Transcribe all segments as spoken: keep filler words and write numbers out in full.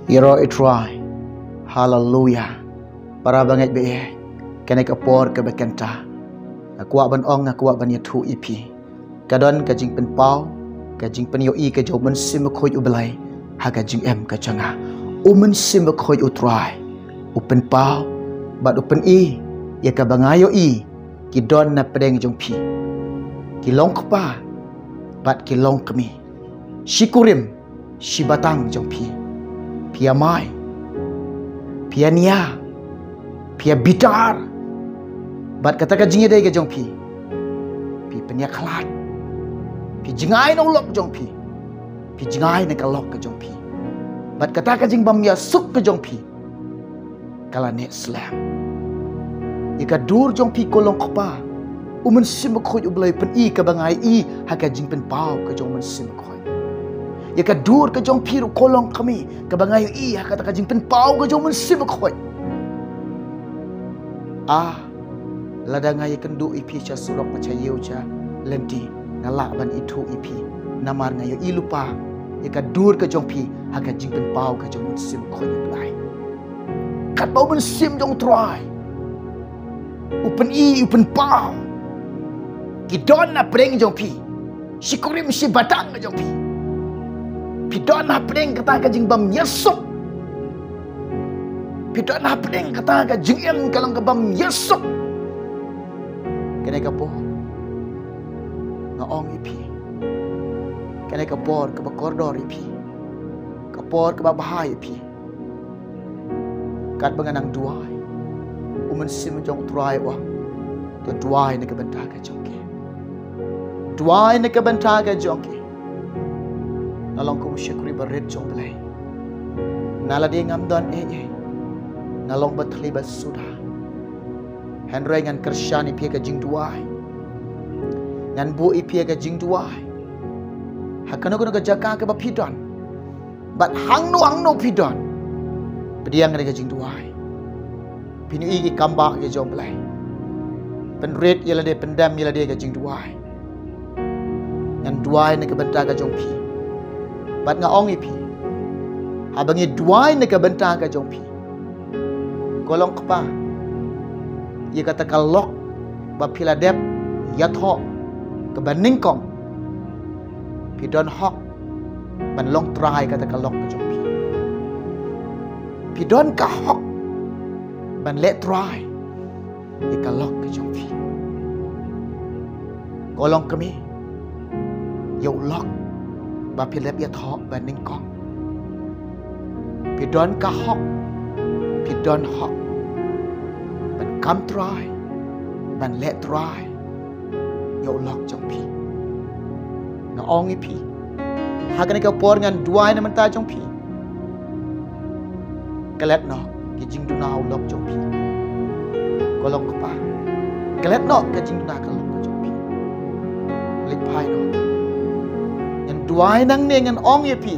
Ïaroh ïa U Trai. Haleluya. Para bangeit ba ïeit, kane ka por kaba kynta, nga kwah ban ong, nga kwah ban ïathuh ïa phi. Ka don ka jingpynpaw, ka jingpynïohi ka jong U Mynsiem Bakhuid U Blei ha ka jingim ka jong nga. U Mynsiem Bakhuid U Trai u pynpaw bad u pyni ïa kaba nga ïohi ki don na pdeng jong phi, ki longkpa bad ki longkmie, shi kurim shi batang jong phi. Phi ïamai, phi ïania, phi ïabitar. Bad kata ka jingïadei ka jong phi, phi pynïakhlad, phi jngai na u lok jong phi, phi jngai na ka lok ka jong phi. Bad kata ka jingbym ïasuk ka jong phi ka la neh slem. Ïa ka dur jong phi ko longkpa, U Mynsiem Bakhuid U Blei u pyni kaba nga ïohi ha ka jingpynpaw ka jong U Mynsiem Bakhuid. Ïa ka dur ka jong phi ruh ko longkmie, kaba nga ïohi ha kata ka jingpynpaw ka jong U Mynsiem Bakhuid. Ah, lada nga ïakynduh ïa phi sha surok, nga sha ïew sha lynti, nga lah ban ithuh ïa phi. Namar nga ïohi lypa ïa ka dur ka jong phi ha ka jingpynpaw ka jong U Mynsiem Bakhuid U Blei. Katba U Mynsiem jong U Trai u pyni, u pynpaw, ki don na pdeng jong phi, shi kurim shi batang ka jong phi. Phi don na pdeng kata ka jingbym ïasuk. Phi don na pdeng kata ka jingim ka long kabym ïasuk. Kane ka por nga ong ïa phi, kane ka por kaba kordor ïa phi, ka por kaba bha ïa phi. Katba nga nang duwai, U Mynsiem jong U Trai u ong, to duwai na ka bynta ka jong ki. Duwai na ka bynta ka jong ki. Nga long kum u shakri barit jong U Blei. Na lade ngam don ei ei, nga long ba thylli ba suda. Hynrei ngan kyrshan ïa phi ha ka jingduwai. Ngan buh ïa phi ha ka jingduwai. Ha kano kano ka jaka kaba phi don, bad hangno hangno phi don, pdiang ïa ka jingduwai. Phin ïohi ki kambah ki jong U Blei. Pynrit ïa lade, pyndem ïa lade ha ka jingduwai. Ngan duwai na ka bynta ka jong phi. Bad nga ong ïa phi, haba ngi duwai na ka bynta ka jong phi, ko longkpa, ïa kata ka lok ba phi la dep ïathoh kaba nyngkong, phi don hok ban long trai kata ka lok ka jong phi. Phi don ka hok ban leh trai ïa ka lok ka jong phi. Ko longkmie, ïa u lok ba phi la dep ïathoh ba nyngkong, phi don ka hok, phi don hok ban kam trai, ban leh trai ïa u lok jong phi. Nga ong ïa phi, ha kane ka por ngan duwai na ka bynta jong phi. Klet noh ka jingduna u lok jong phi. Ko longkpa, klet noh ka jingduna ka lok ka jong phi. Leit phai noh. Ngan duwai nangne, ngan ong ïa phi,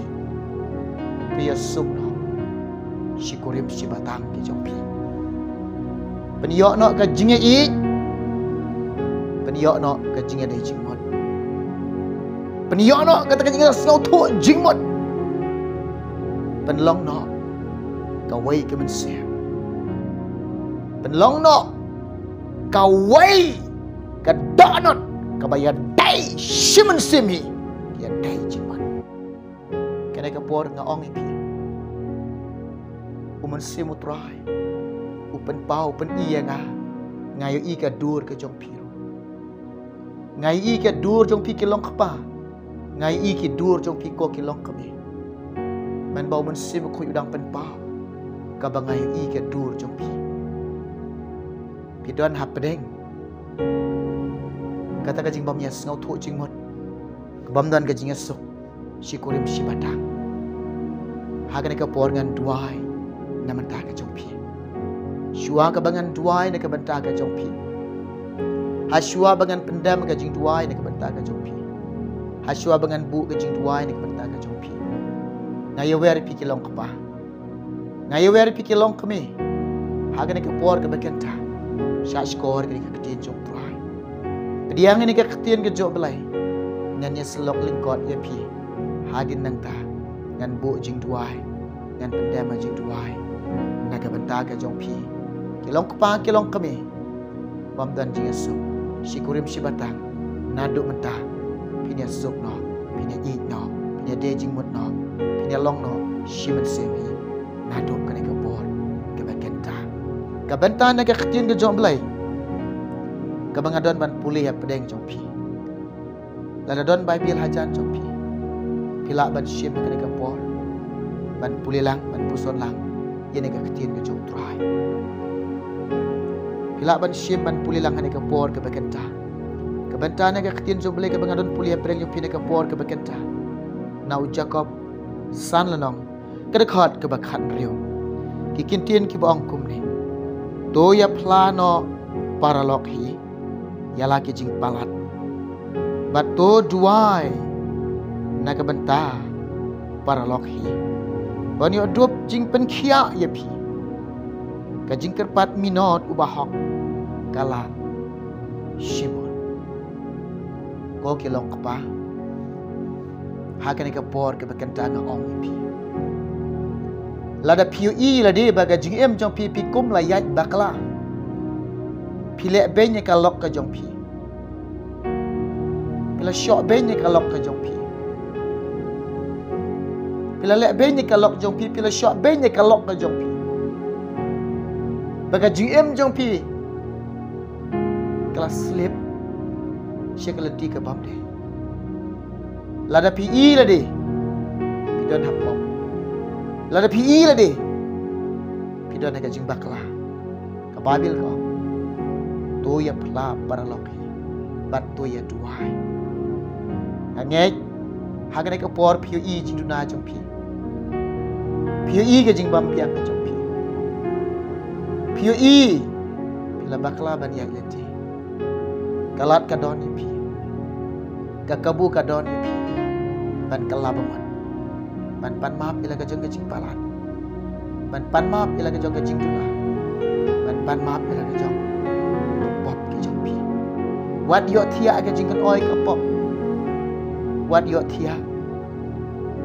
to ïasuk noh shi kurim shi batang ki jong phi. Pynïoh noh ka jingïeit, pynïoh noh ka jingïadei jingmut, pynïoh noh kata ka jingïasngewthuh jingmut. Pynlong noh kawei ka mynsiem. Pynlong noh kawei ka dohnud kaba ïadei shi mynsiem hi, ïadei jingmut. Kane ka por nga ong ïa phi, U Mynsiem U Trai u pynpaw, u pyni ïa nga. Nga ïohi ka dur ka jong phi ruh. Nga ïohi ka dur jong phi ki longkpa. Nga ïohi ki dur jong phi ko ki longkmie. Mynba U Mynsiem Bakhuid u dang pynpaw, kaba nga ïohi ka dur jong phi. Phi don hapdeng kata ka jingbym ïasngewthuh jingmut, ka bym don ka jingïasuk, shi kurim shi batang. Ha kane ka por ngan duwai na ka bynta ka jong phi. Shuwa kaba ngan duwai na ka bynta ka jong phi, ha shuwa ba ngan pyndem ka jingduwai na ka bynta ka jong phi, ha shuwa ba ngan buh ka jingduwai na ka bynta ka jong phi, nga ïawer ïa phi ki longkpa, nga ïawer ïa phi ki longkmie. Ha kane ka por kaba kynta, shah shkor ïa kane ka ktien jong U Trai. Pdiang ïa kane ka ktien ka jong U Blei. Ngan ïasyllok lyngkot ïa phi. Hadien nangta ngan buh jingduwai ngan pyndem ha jingduwai na ka bynta ka jong phi, ki long kpa ki long kmie. Bym don jingïasuk, shi kurim shi batang, naduh mynta phin ïasuk noh, phin ïaieit noh, phin ïadei jingmut noh, phin ïalong noh shi mynsiem hi, naduh kane ka por kaba kynta. Ka bynta na ka ktien ka jong U Blei kaba nga don ban pule hapdeng jong phi. Lada don Baibl hajan jong phi, phi lah ban shim ha kane ka por ban pule lang, ban puson lang ïa kane ka ktien ka jong U Trai. Phi lah ban shim ban pule lang ha kane ka por kaba kynta. Ka bynta na ka ktien jong U Blei kaba nga don pule hapdeng jong phi na ka por kaba kynta, na u Jakob san lynnong, ka dkhot kaba khathynriew. Ki ktien kiba ong kumne: To ïaphla noh paralok hi ïa la ki jingpalat, bad to duwai na ka bynta paralok hi, ban ïoh dup jingpynkhiah ïa phi. Ka jingkyrpad minot u bahok ka la shibun. Ko ki long kpa, ha kane ka por kaba kynta nga ong ïa phi, lada phi ïohi lade ba ka jingim jong phi, phi kum la ïaid bakla, phi leh beiñ ïa ka lok ka jong phi, phi la shoh beiñ ïa ka lok ka jong phi, phi la leh beiñ ïa ka lok jong phi, phi la shoh beiñ ïa ka lok ka jong phi, ba ka jingim jong phi ka la slip sha ka lynti ka bym dei. Lada phi ïohi lade phi don ha pop, lada phi ïohi lade phi don ha ka jingbakla, ka Baibl ka ong: To ïaphla paralok hi bad to ïaduwai. Nga ngeit ha kane ka por phi ïohi jingduna jong phi, phi ïohi ka jingbymbiang ka jong phi, phi ïohi phi la bakla ban ïaid lynti. Ka lad ka don ïa phi, ka kabu ka don ïa phi ban kylla bamon, ban pan map ïa la ka jong ka jingpalat, ban pan map ïa la ka jong ka jingduna, ban pan map ïa la ka jong ka pop ka jong phi. Wat ïohthiah ha ka jingkynoi ka pop, wat ïohthiah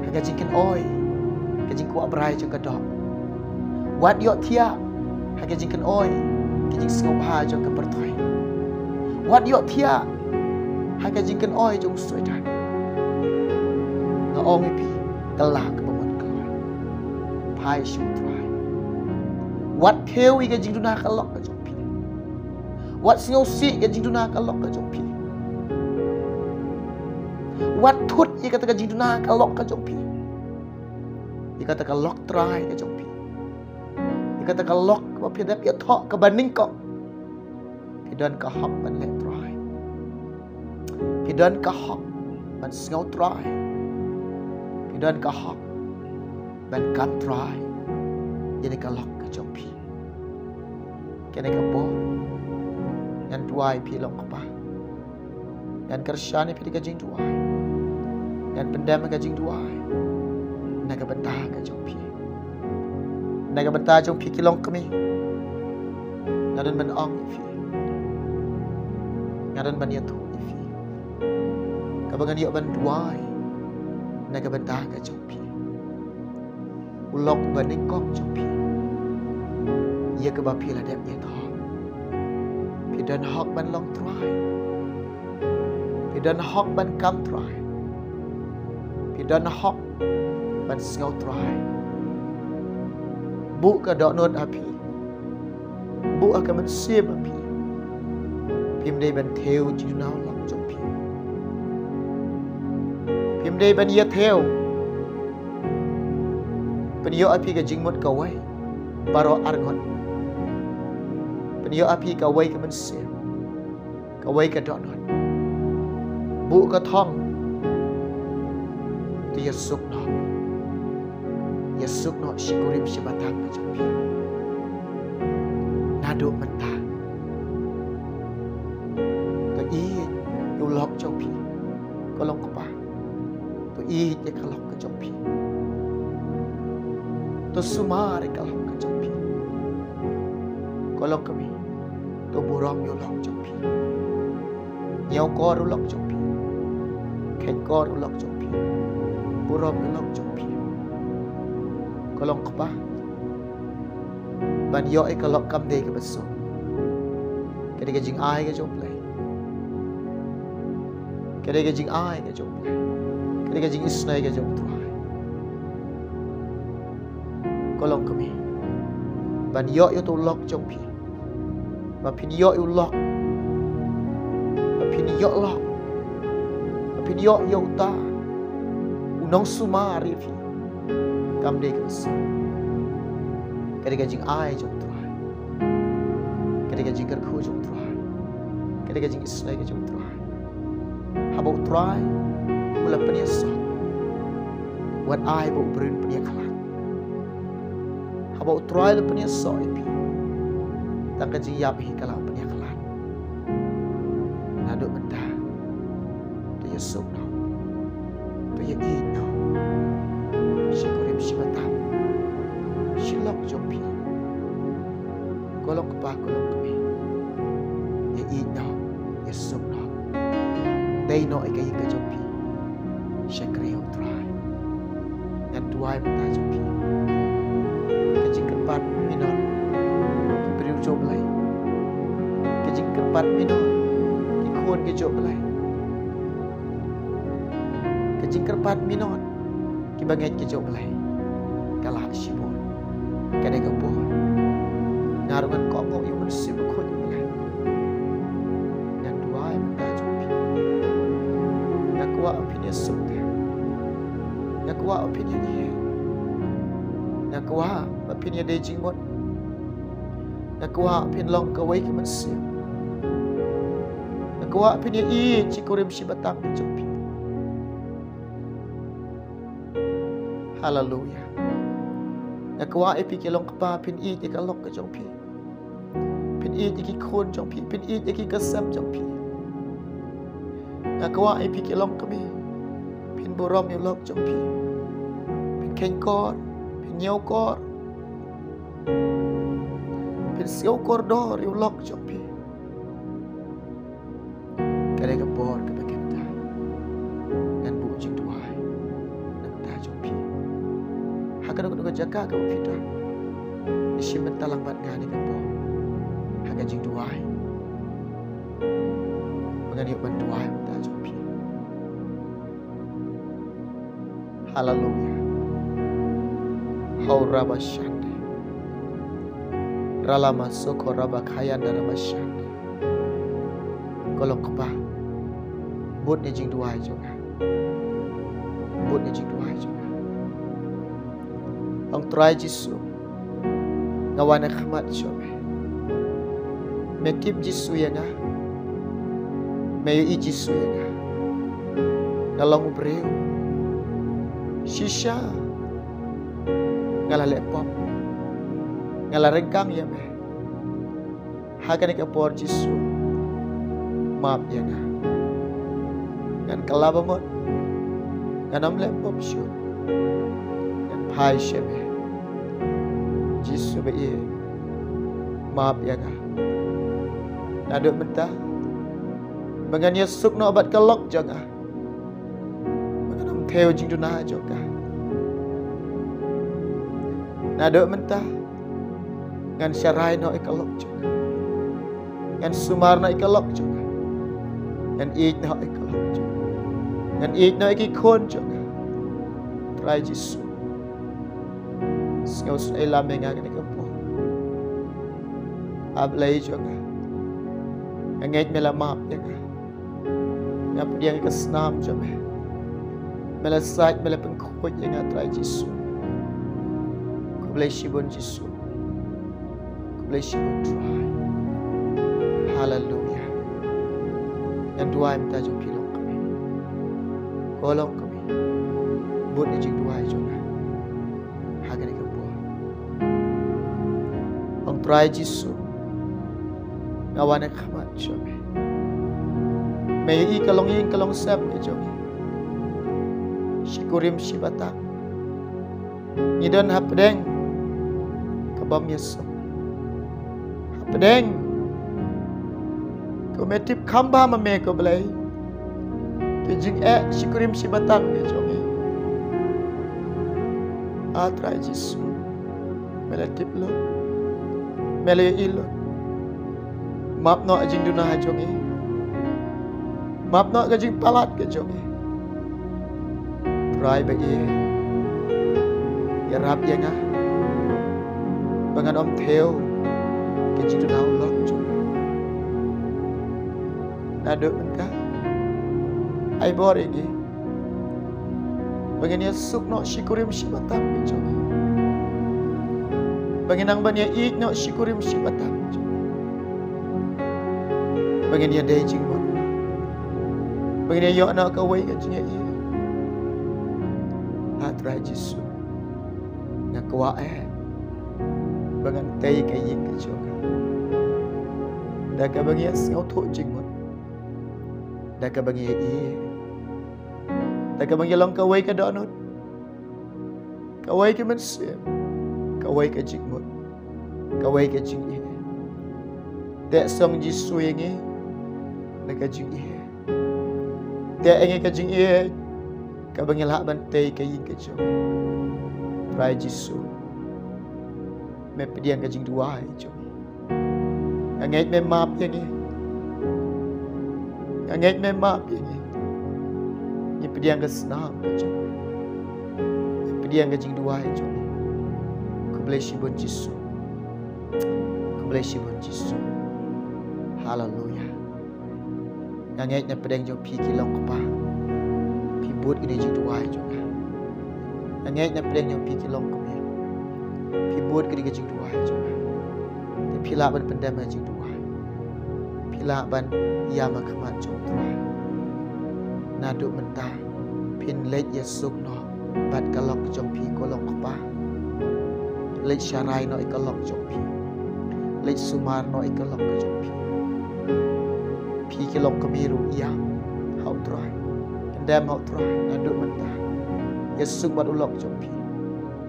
ha ka jingkynoi ka jingkwah brai jong ka doh. Wat ïohthiah ha ka jingkynoi ka jingsngewbha jong ka pyrthei. Wat ïohthiah ha ka jingkynoi jong u Soitan. Nga ong ïa phi, kylla ka bamon kloi, phai sha u Trai. Wat thew ïa ka jingduna ka lok ka jong phi. Wat sngewsih ka jingduna ka lok ka jong phi. Wat thut ïa kata ka jingduna ka lok ka jong phi, ïa kata ka lok trai ka jong phi, ïa kata ka lok kaba phi dep ïathoh kaba nyngkong. Phi don ka hok ban leh trai, phi don ka hok ban sngew trai, phi don ka hok ban kam trai ïa kane ka lok ka jong phi. Kane ka por ngan duwai phi long kpa, ngan kyrshan ïa phi da ka jingduwai, ngan pyndem ka jingduwai na ka bynta ka jong phi, na ka bynta jong phi ki long kmie. Nga don ban ong ïa phi, nga don ban ïathuh ïa phi kaba ngan ïoh ban duwai na ka bynta ka jong phi. U lok uba nyngkong jong phi, ïa kaba phi la dep ïathoh. Phi don hok ban long trai, phi don hok ban kam trai, phi don hok ban sngew trai. Buh ka dohnud ha phi, buh ha ka mynsiem ha phi. Phim dei ban thew jingduna u lok jong phi, phim dei ban ïathew. Pynïoh ha phi ka jingmut kawei baroh arngut, pynïoh ha phi kawei ka mynsiem, kawei ka dohnud. Buh ka thong, to ïasuk noh, ïasuk noh shi kurim shi batang ka jong phi. Naduh mynta to ïeit ïa u lok jong phi, ko long kpa. To ïeit ïa ka lok ka jong phi, to sumar ïa ka lok ka jong phi, ko long kmie. To burom ïa u lok jong phi, ñiewkor u lok jong phi, kheiñkor u lok jong phi, burom ïa u lok jong phi, ko Ka long kpa ban ïoh ïa ka lok kam dei kaba suk. Ka dei ka jingai ka jong U Blei. Ka dei ka jingai ka jong U Blei. Ka dei ka jingisnei ka jong U Trai. Ka long kmie ban ïoh ïa uto u lok jong phi. Ba phin ïoh ïa u lok, ba phin ïoh lok, ba phin ïoh ïa uta u nongsumar ïa phi. Kam dei kaba suk. Ka dei ka jingai jong U Trai. Ka dei ka jingkyrkhu jong U Trai. Ka dei ka jingisnei ka jong U Trai. Haba U Trai u la pynïasoh, wat ai ba u briew un pynïakhlad. Haba U Trai u la pynïasoh ïa phi, tang ka jingïap hi ka la pynïakhlad. Naduh mynta to ïasuk noh, to ïaieit noh, shi kurim shi batang, shi lok jong phi. Ko long kpa, ko long kmie, ïaieit noh, ïasuk noh. Dei noh ïa ka ïing ka jong phi, shakri U Trai. Ngan duwai mynta jong phi. Ka jingkyrpad minot ki briew jong U Blei. Ka jingkyrpad minot ki khun ki jong U Blei. Ka jingkyrpad minot kiba ngeit ki jong U Blei. Ka la shibun. Kane ka por nga ruh ngan kohnguh ïa U Mynsiem Bakhuid U Blei. Ngan duwai mynta jong phi. Nga kwah ba phin ïasuk. Nga kwah ba phin ïaieit. Nga kwah ba phin ïadei jingmut. Nga kwah ba phin long kawei ka mynsiem. Nga kwah ba phin ïaieit shi kurim shi batang jong phi. Haleluya. Nga kwah ïa phi ki long kpa phin ïeit ïa ka lok ka jong phi. Phin ïeit ïa ki khun jong phi, phin ïeit ïa ki ka sem jong phi. Nga kwah ïa phi ki long kmie phin burom ïa u lok jong phi. Phin kheiñ kor, phin ñiew kor, phin siew kordor ïa u lok jong phi. Ka dei ka por kaba kynta ngan buh jingduwai na ka bynta jong phi. Ha kano kano ka jaka kaba phi don, ïashim bynta lang bad nga ha kane ka por ha ka jingduwai. Ba ngan ïoh ban duwai na ka bynta jong phi. Haleluya. Hau raba shande. Ralama soko raba khayanda raba shande. Ko long kpa, bud ïa ka jingduwai jong nga. Bud ïa ka jingduwai jong nga. Ong Trai Jisu, nga wan ha khmat jong me. Me tip Jisu ïa nga. Me ïohi Jisu ïa nga. Nga long u briew. Shisha nga la leh pop. Nga la ryngkang ïa me. Ha kane ka por Jisu, map ïa nga. Ngan kylla ba mut ngan ym leh pop shuh. Ngan phai sha me. Jisu ba ïeit, map ïa nga. Naduh mynta ba ngan ïasuk noh bad ka lok jong nga. Ba ngan ym thew jingduna jong ka. Naduh mynta ngan sharai noh ïa ka lok jong nga. Ngan sumar noh ïa ka lok jong nga. Ngan ïeit noh ïa ka lok jong nga. Ngan ïeit noh ïa ki khun jong nga. Trai Jisu, sngewsih ïalam ïa nga kane ka por. A Blei jong nga, nga ngeit me la map ïa nga. Nga pdiang ïa ka snam jong me. Me la sait, me la pynkhuid ïa nga Trai Jisu. Khublei shibun Jisu. Khublei shibun Trai. Haleluya. Ngan duwai mynta jong phi long kmie. Ko long kmie. Bud ïa ka jingduwai jong nga ha kane ka por. Ong Trai Jisu, nga wan ha khmat jong me. Me ïohi ka longïing ka longsem ka jong ngi. Shi kurim shi batang ngi don hapdeng ka bym ïasuk. Hapdeng ka me tip kham bha ma me ko Blei. Ka jingeh shi kurim shi batang ka jong ngi. A Trai Jisu, Me la tip lut. Me la ïohi lut. Map noh ka jingduna jong ngi. Map noh ka jingpalat ka jong ngi. Trai ba ïeit, ïarap ïa nga ba ngan ym thew ka jingduna u lok jong ngi. Naduh mynta, ai bor ïa ngi ba ngin ïasuk noh shi kurim shi batang ki jong ngi, ba ngin nang ban ïaieit noh shi kurim shi batang ki jong ngi, ba ngin ïadei jingmut, ba ngin ïa ïoh noh kawei ka jingïaieit. Ha Trai Jisu, nga kwah eh ba ngan tei ka ïing ka jong nga da kaba ngi ïa sngewthuh jingmut, da kaba ngi ïa ïeit, da kaba ngi ïa long kawei ka dohnud, kawei ka mynsiem, kawei ka jingmut, kawei ka jingïeit. Teh song Jisu ïa ngi da ka jingïeit. Teh ïa ngi ka jingïeit kaba ngi lah ban tei ka ïing ka jong ngi. Trai Jisu, me pdiang ka jingduwai jong ngi. Nga ngeit me map ïa ngi. Nga ngeit me map ïa ngi. Ngi pdiang ka snam ka jong ngi. Ngi pdiang ka jingduwai jong ngi. Khublei shibun Jisu. Khublei shibun Jisu. Haleluya. Nga ngeit na pdeng jong phi ki long kpa, phi bud kine jingduwai jong nga. Nga ngeit na pdeng jong phi ki long kmie, phi bud kine ki jingduwai jong nga. Te phi lah ban pyndem ha jingduwai. Phi lah ban ïam ha khmat jong U Trai. Naduh mynta phin leit ïasuk noh bad ka lok jong phi ko long kpa. Leit sharai noh ïa ka lok jong phi. Leit sumar noh ïa ka lok jong phi. Phi ki long kmie ruh ïam ha U Trai. Pyndem ha U Trai naduh mynta. Ïasuk bad u lok jong phi.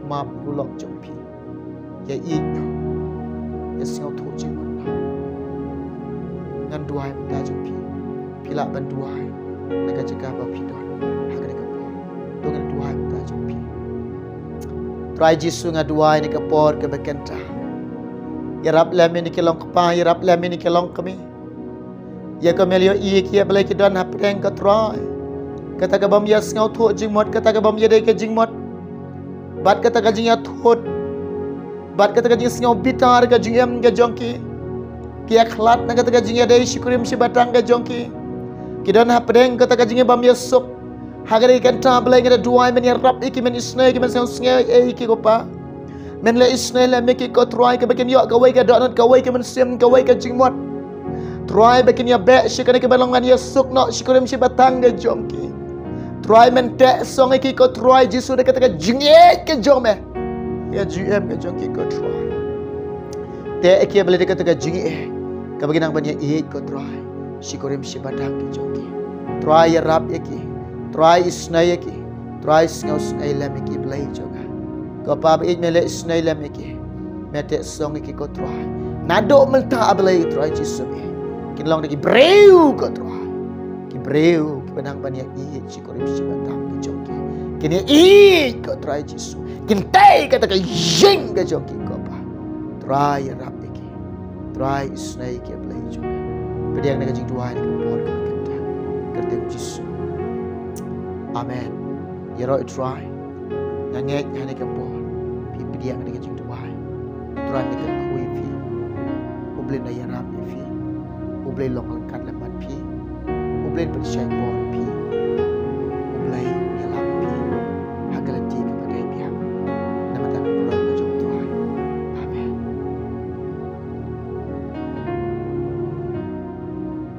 Map u lok jong phi. Ïa ïeit noh, ïa sngewthuh jingmut noh. Ngan duwai mynta jong phi. Phi lah ban duwai na ka jaka ba phi don ha kane ka por. To ngin duwai mynta jong phi. Trai Jisu, nga duwai na ka por kaba kynta. Ïarap lem ïa kine ki long kpa, ïarap lem ïa kine ki long kmie. Ïa ka mel ïohi ki, ïa balei ki don hapdeng, ko Trai. Kata ka bym ïasngewthuh jingmut, kata ka bym ïadei ka jingmut, bad kata ka jingïathut, bad kata ka jingsngew bitar ka jingim ka jong ki. Ki ïakhlad na kata ka jingïadei shi kurim shi batang ka jong ki. Ki don hapdeng kata ka jingim bym ïasuk. Ha kane ka kynta Blei nga da duwai men ïarap ïa ki, men isynei ïa ki, men sngewsynei ïa ki ko Pa. Men leh isynei lem ïa ki ko Trai, kaba kin ïoh kawei ka dohnud, kawei ka mynsiem, kawei ka jingmut. Trai, ba kin ïa beh shi kane kaba long ngan ïasuk noh shi kurim shi batang ka jong ki. Trai, men teh song ïa ki ko Trai Jisu da kata ka jingïeit ka jong me. Ka jingim ka jong ki ko Trai. Teh ïa ki Blei da kata ka jingïeit kaba kin nang ban ïaieit ko Trai. Shi kurim shi batang ki jong ki. Trai, ïarap ïa ki. Trai, isynei ïa ki. Trai, sngewsynei lem ïa ki Blei jong nga. Ko Pa ba ïeit, me leh isynei lem ïa ki. Me teh song ïa ki ko Trai. Naduh mynta A Blei Trai Jisu me. Kin long da ki briew ko Trai. Ki briew kiba nang ban ïaieit shi kurim shi batang ki jong ki. Kin ïaieit ko Trai Jisu. Kin tei kata ka ïing ka jong ki ko Pa. Trai, ïarap ïa ki. Trai, isynei ïa ki Blei jong nga. Pdiang na ka jingduwai na ka por kaba kynta. Kyrteng Jisu. Amen. Ïaroh Trai. Nga ngeit ha kane ka por phi pdiang na ka jingduwai. Trai, na ka khuid phi. U Blei un da ïarap ïa phi. U Blei long ryngkat lem bad phi. U Blei un pynshai por.